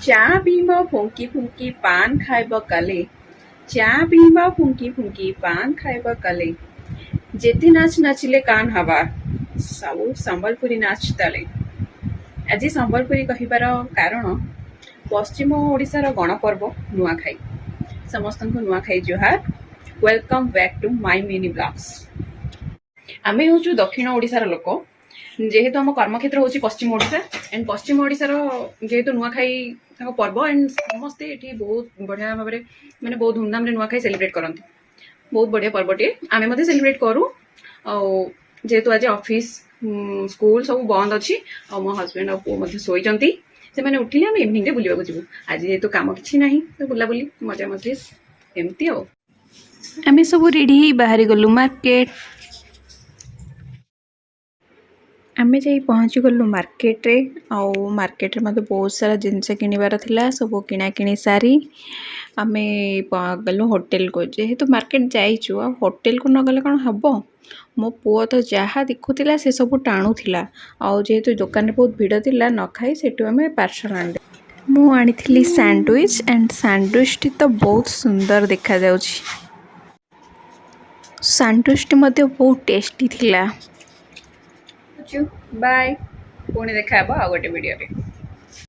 ଚା ପିଇବ ଫୁଙ୍କି ଫୁଙ୍କି, ପାନ ଖାଇବ କାଲେ। ଚା ପିଇବ ଫୁଙ୍କି ଫୁଙ୍କି, ପାନ ଖାଇବ କାଲେ। ଯେତେ ନାଚ ନାଚିଲେ କାନ୍ ହବା, ସବୁ ସମ୍ବଲପୁରୀ ନାଚ ତାଳେ। ଆଜି ସମ୍ବଲପୁରୀ କହିବାର କାରଣ, ପଶ୍ଚିମ ଓଡ଼ିଶାର ଗଣପର୍ବ ନୂଆଖାଇ। ସମସ୍ତଙ୍କୁ ନୂଆଖାଇ ଜୁହାର। Welcome back to my mini vlogs. ଆମେ ହେଉଛୁ ଦକ୍ଷିଣ ଓଡ଼ିଶାର ଲୋକ। ଯେହେତୁ ଆମ କର୍ମକ୍ଷେତ୍ର ହେଉଛି ପଶ୍ଚିମ ଓଡ଼ିଶା, ଆଣ୍ଡ ପଶ୍ଚିମ ଓଡ଼ିଶାର ଯେହେତୁ ନୂଆଖାଇ ତାଙ୍କ ପର୍ବ, ଆଣ୍ଡ ସମସ୍ତେ ଏଠି ବହୁତ ବଢ଼ିଆ ଭାବରେ, ମାନେ ବହୁତ ଧୁମଧାମରେ ନୂଆଖାଇ ସେଲିବ୍ରେଟ୍ କରନ୍ତି। ବହୁତ ବଢ଼ିଆ ପର୍ବଟିଏ। ଆମେ ମଧ୍ୟ ସେଲିବ୍ରେଟ୍ କରୁ। ଆଉ ଯେହେତୁ ଆଜି ଅଫିସ୍, ସ୍କୁଲ ସବୁ ବନ୍ଦ ଅଛି, ଆଉ ମୋ ହଜବେଣ୍ଡ ଆଉ ପୁଅ ମଧ୍ୟ ଶୋଇଛନ୍ତି, ସେମାନେ ଉଠିଲେ ଆମେ ଇଭିନିଂରେ ବୁଲିବାକୁ ଯିବୁ। ଆଜି ଯେହେତୁ କାମ କିଛି ନାହିଁ, ତ ବୁଲାବୁଲି, ମଜା ମଜଲିସ୍ ଏମିତି। ଆଉ ଆମେ ସବୁ ରେଡ଼ି ହେଇ ବାହାରି ଗଲୁ ମାର୍କେଟ। ଆମେ ଯାଇ ପହଞ୍ଚିଗଲୁ ମାର୍କେଟରେ। ଆଉ ମାର୍କେଟରେ ମୋତେ ବହୁତ ସାରା ଜିନିଷ କିଣିବାର ଥିଲା। ସବୁ କିଣାକିଣି ସାରି ଆମେ ଗଲୁ ହୋଟେଲକୁ। ଯେହେତୁ ମାର୍କେଟ ଯାଇଛୁ, ଆଉ ହୋଟେଲକୁ ନ ଗଲେ କ'ଣ ହେବ? ମୋ ପୁଅ ତ ଯାହା ଦେଖୁଥିଲା, ସେ ସବୁ ଟାଣୁଥିଲା। ଆଉ ଯେହେତୁ ଦୋକାନରେ ବହୁତ ଭିଡ଼ ଥିଲା, ନ ଖାଇ ସେଠୁ ଆମେ ପାର୍ସଲ ଆଣିଲୁ। ମୁଁ ଆଣିଥିଲି ସ୍ୟାଣ୍ଡୱିଚ୍, ଆଣ୍ଡ ସ୍ୟାଣ୍ଡୱିଚ୍ଟି ତ ବହୁତ ସୁନ୍ଦର ଦେଖାଯାଉଛି। ସ୍ୟାଣ୍ଡୱିଚ୍ଟି ମଧ୍ୟ ବହୁତ ଟେଷ୍ଟି ଥିଲା। ବାଏ, ପୁଣି ଦେଖା ହେବ ଆଉ ଗୋଟେ ଭିଡ଼ିଓରେ।